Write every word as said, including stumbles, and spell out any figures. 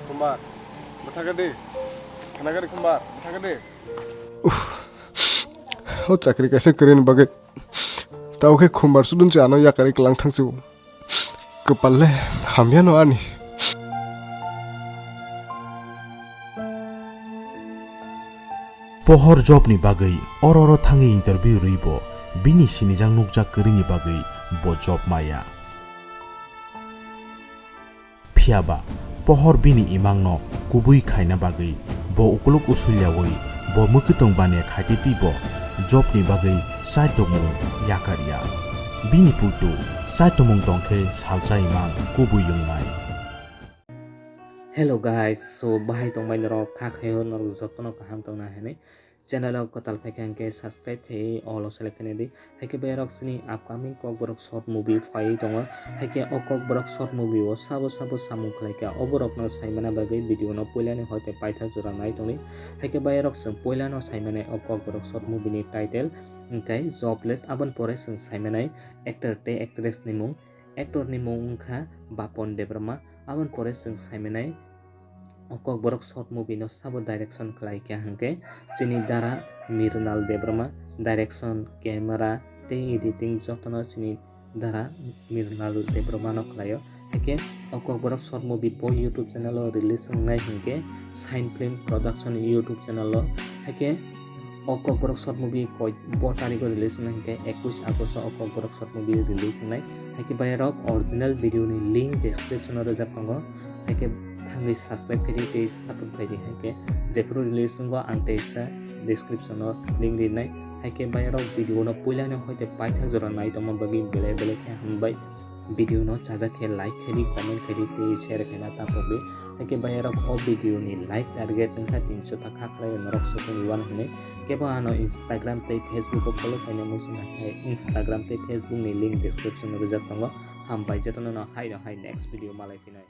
Kumar, bwthakadi. Khanakadi Kumar, bwthakadi. Uff. O chakri kaisa kwrwini bagwi. Tao khe Kumar sudunse ano yakarwi kwlang thangsu. Kwpal le hamya no ani. Pohor job ni bagwi oro oro thangwi interview rwi bo bini sinijak nukjak kwrwini bagwi bo job maya. Phiya ba, pohor bini imangno kubui khaina bagwi bo ukuluk usulyaui bo mwkhwtwng bane khaitwi twi bo jobni bagwi chaitomung yakarya. Bini puitu chaitomung tongkhe salsa imang kubui wngnai. Hello guys, so bahai tongbai norok, kha khaio norok jotono kaham tongna hinwi. Channel o kwtal phaikha hwnkhe subscribe khai all o select khainai di. Haikhe bayarok chini upcoming Kokborok short movie phaiwi tongo. Haikhe o Kokborok short movie o sabo sabo samung khlaikha, oborokno saimana bagwi video no puilani hoite paitha jora nai tongdi. Haikhe bayarok chwng puilano saimanai o Kokborok short movie ni title hwnkhe Jobless, aboni pore chwng saimanai actor tei actress ni mung. Actor ni mung wngkha Bapon Debbarma. Aboni pore chwng saimanai o Kokborok short movie no sabo direction khlai kha hwnkhe chini dara Mirnal Debbarma, direction, camera tei editing jotono chini dara Mirnal Debbarma no khlaio. Haikhe o Kokborok short movie bo YouTube channel o release wngnai hwnkhe Shine Film Production YouTube channel o. Haikhe o Kokborok short movie koi bo tarikh o release wngnai hwnkhe ekush August o Kokborok short movie release wngnai. Haikhe bayarok original video ni link description o rwjak tongo. Haikhe thangwi subscribe khaidi tei support khaidi. Haikhe jephuru release wngo ang teisa description o link rinai. Haikhe bayarok video no puilani hoite paithak jora nai tongma bagwi belai belai khe hambai. Video no chajak khe like khaidi, comment khaidi tei share khaina ta pokdi. Haikhe bayarok o video ni like target wngkha tinso ta kha khlai norok sukung iwan hinwi. Kebo ano Instagram tei Facebook o follow khaina muchung hai Instagram tei Facebook ni link description o rwjak tongo. Hambai jotono no hai no hai next video malai phinai.